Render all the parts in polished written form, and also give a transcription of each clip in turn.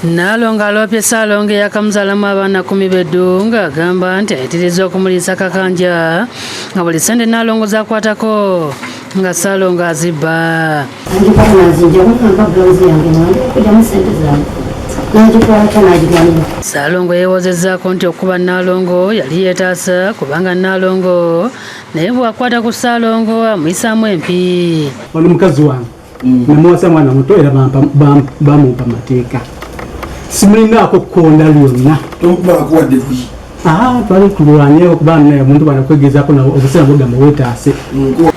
Nnaalongo aloopye Ssaalongo eyakamuzaalamu abaana 10 beddu ng'agamba nti ayitirizza okumuliisa kakanja nga buli ssente Nnaalongo z'akwatako nga Ssaalongo azibba. Angikwata nanzinjako nga mpa bulawuzi yange nange okugyamu ssente zange n'agikwata n'agirwanira. Ssaalongo yeewozezzaako nti okukuba Nnaalongo yali yeetaasa kubanga Nnaalongo naye bw'akwata ku Ssaalongo amuyisaamu empi. Ono mukazi wange namuwasa mwana muto era bamumpa mateeka, simulinaako kkonda lyonna. Tomukubaako wadde luyi? Twali tulwanye okuba naye omuntu bwana kwegezaako nawe obuseera bwegamba weetaase.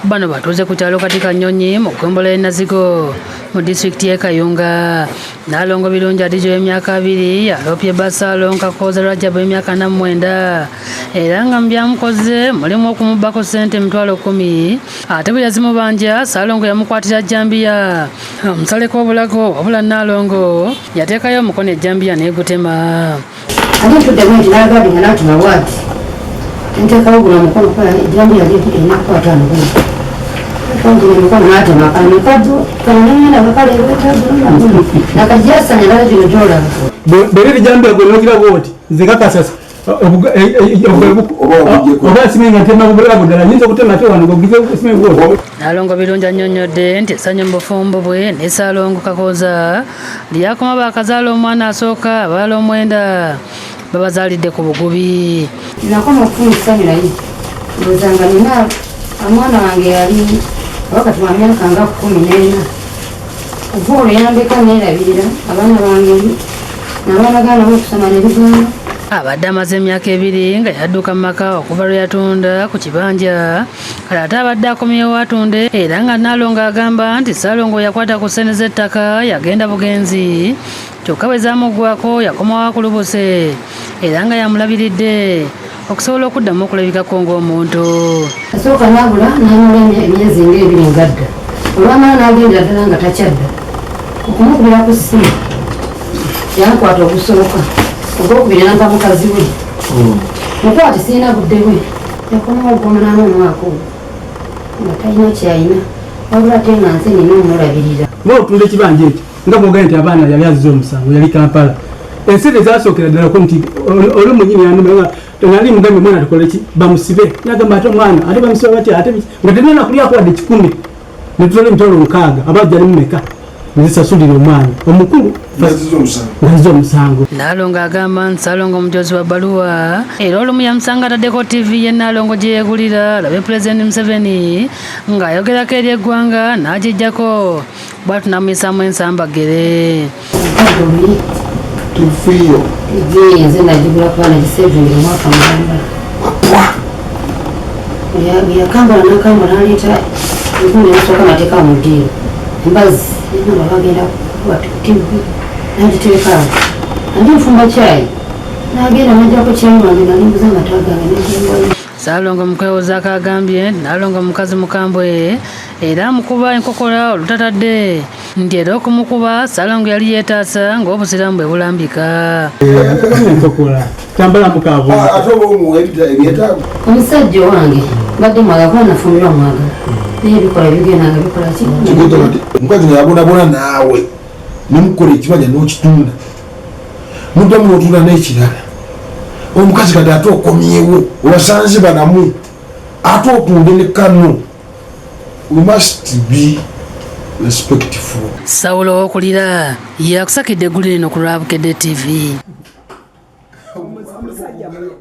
Bano batuuze ku kyalo Katika Nnyonyi mu ggombolola y'e Nazigo mu disitulikiti y'e Kayunga. Nnaalongo Birungi Hadija ow'emyaka 20 aloopye bba Ssaalongo Kakooza Rajab ow'emyaka 49 era nga mu byamukoze mulimu okumubbako ssente 100,000 ate bwe yazimubanja Ssaalongo yamukwatira jjambiya omusaleko obulago, wabula Nnaalongo yateekayo omukono ejjambiya n'egutema. Ate ntuddemu nti n'agaadi nga n'atuma bw'ati nteekawo guno omukono kuba ejjambiya erina kukwata ano guno gino emikono n'atema kano kaddu kano nengenda kakaleeta guno nakajasanya ndala gino gy'olaba. Bwera ebijambiya gwe nogira bwoti nze kakasasa oba simanyi nga ntema bulago ddala nyinza okutema ate wano ng'ogize simanyi bwoti. Nnaalongo Birungi annyonnyodde nti essanyu mu bufumbo bwe ne Ssaalongo Kakooza lyakoma baakazaala omwana asooka, abalala 9 babazaalidde ku bugubi. Nakoma okufuna essanyu naye ndowooza nga nina omwana wange yali wakati wa myaka nga 14 okuva olwo yandeka neerabirira abaana bange n'abaana gaana okusoma ne bigaana. Abadde amaze emyaka 2 nga yadduka mu maka okuva lwe yatunda ku kibanja, kale ate abadde akomyewo atunde era nga Nnaalongo agamba nti Ssaalongo yakwata ku ssente z'ettaka yagenda bugenzi, kyokka bwe zaamuggwako yakomawo akulubuse era nga yamulabiridde okusobola okuddamu okulabikako ng'omuntu. Asooka n'abula n'amala emyezi ng'ebiri ngadda, olwamala n'agendera ddala nga takyadda. Okumukubira ku ssimu yankwata ogusooka, ogwokubiri nampa mukazi we. Mukwate sirina budde bwe. Yakomawo ogw'omunaana omwaka ogwo nga talina ky'alina, wabula ate nga nze nina omulabirira. Nga otunda ekibanja ekyo nga bw'ogambye nti abaana yali azze omusango yali Kampala. Ensente zasookera ddala ko nti oli mwennyini yanuma nga nali mugambye omwana tukole ki bamusibe, nagamba ate omwana ate bamusiba batya ate biki nga tenana kulyako wadde 100 ne tutwala 60,000 aba ajja mumeka nezisasulira omwana omukulu ngazizza omusango. Nnaalongo agamba nti Ssaalongo omujozi wa bbaluwa era olumu yamusanga ataddeko TV ye Nnaalongo gye yeegulira alabe Pulezidenti Museveni ng'ayogerako eri eggwanga n'agiggyako bw'atyo n'amuyisaamu ensambagere. Tufiyo. TV nze nagigula kuba nagisevingira omwaka mulamba. Yakambala n'akambala n'aleeta enkundi nesooka nateeka mu ddiiro embazzi nengamba bagenda kukuba TV n'agiteeka awo andi nfumba kyayi n'agenda n'aggyako kyayi wange nga nimbuza amata gange negimbayo. Ssaalongo mu kwewozaako agambye Nnaalongo mukazi mukambwe era amukuba enkokola olutatadde nti era okumukuba Ssaalongo yali yeetaasa ng'obusiraamu bwe bulambika. Enkokola tambala mukaavu. Ate oba omuwa ebyetaago. Omusajja owange mbadde mwagala kuba nafumbirwa mwagala naye ebikola bigenda nga bikola ki? Omukazi nga yabonabona naawe nemukola ekibanja n'okitunda muddamu n'otunda n'ekirala, omukazi kati ate okomyewo obasanze balamu ate otunde ne kano. We must be respectful. Sawulo owokulira yakusakidde eggulire lino ku lwa Bukedde TV.